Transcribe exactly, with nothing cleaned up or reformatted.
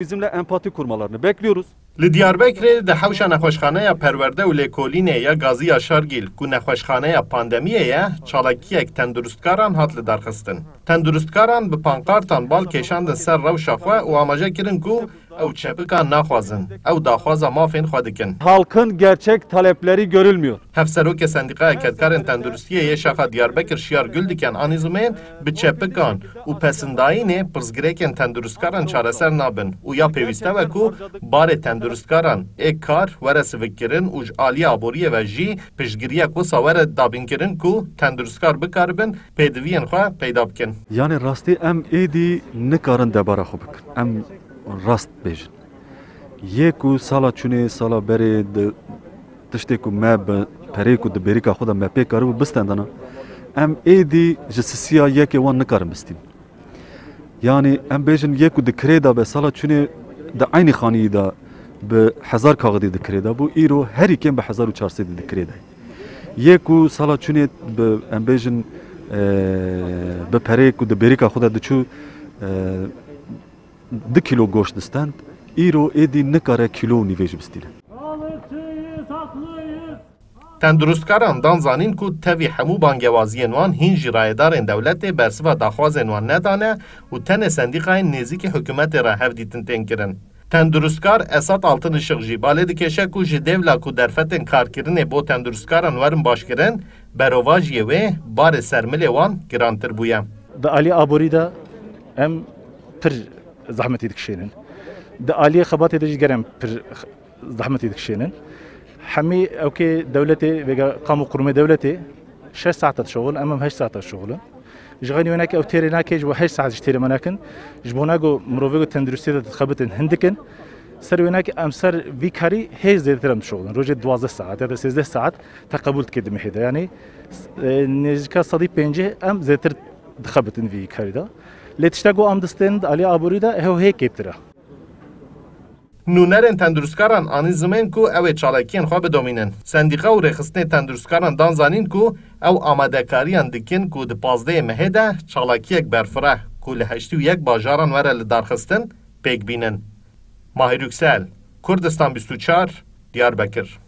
Bizimle empati kurmalarını bekliyoruz. Li Diyarbekirê di hewşa nexweşxaneya perwerde û lêkolînê ya Gaziya Şargîl ku nexweşxaneya pandemiyê ye, çalakiyek tenduristkaran hat lidarxistin. Tenduristkaran bi pankartan bal kêşandin ser rewşa xwe û amaje kirin ku ew çepikan naxwazin, ew daxwaza mafên xwe dikin. Halkın gerçek talepleri görülmüyor. Hevserokê Sendîqaya Kedkarên Tenduristiyê yê Şaxa Diyarbekir Şiyar Guldiken anî zimên bi çepikan û pesindayînê pirsgirêkên tenduristkaran çareser nabin û ya pêwîste we ku barê tenduristkaran ê kar were sivikkirin û ji aliyê aboriyê ve jî piştgiriyek wisa were dabînkirin ku tendurustkar bikaribin pêdiviyên xwe peyda bikin. Yani rastî em êdî nikarin debara xwe bikin. Em rast bêjin. Yê ku sala çûnê, sala berê di tiştê ku me bi perê ku di bêrîka xwe de me pê karibû bistendana, em êdî ji sisiya yekê wan nikarin bistîn. Yani em bêjin yê ku di kirê de be sala çûnê di eynî xaniyî de bi hezar kaxidî di kirê de bû, îro herî kêm bi hezar û çar sedî di kirê de. Yê ku sala çûnê bi em bêjin, e, bi perê ku di bêrîka xwe de diçû, e, du kîlo goşt distend, îro êdî nikare kîlo û nîvê jî bistîne. Tenduristkaran dan zanîn ku tevî hemû bangewaziyên wan hîn jî rayedarên dewletê bersiva daxwazên wan nedane û tenê sendîqayên nêzîkî hikûmetê re hevdîtin tên kirin. Tendurustkar Esat Altınışık jî balê dikêşe ku ji dêvla ku derfetên karkirinê bo tenduristkaran werin başkirin, berovajiyê wê barê ser milê wan girantir bûye. Di alî aborî de em pir zehmetî dikişênin. Di aliyê xebatê de jî ger em pir zehmetî dikişênin. Hemî ewkê dewletê, vêga qam û qurumê dewletê şeş saeta dişoxilin, em em heşt saeta dişoxilin. Ji xeynî wênekê ew têrê nake, ji bo heşt saet ji têrê me nekin. Ji bona ku mirovê ku tenduristiyê de dixebitin hindik in. Ser wênekê em ser vî karî hê zêdetir em dişoxilin. Rojê duwazdeh saet ya da sêzdeh saet te qebûl dike di mehê de. Yanî, e, nêzîka sedî pêncî em zêdetir dixebitin vî karî de. Lê tişta ku em distên di alî aborî de hew hê kêmtir e. Nûnerên tenduristkaran anî zimên ku ew ê çalakiyên xwe bidomînin. Sendîqa û rêxistinê tenduristkaran dan zanîn ku ew amadekariyan dikin ku di pazdehê mehê de çalakiyek berfireh ku li heştê û yek bajaran were lidarxistin, pêk bînin. Mahir Yüksel, Kurdistan bîst û çar, Diyarbekir.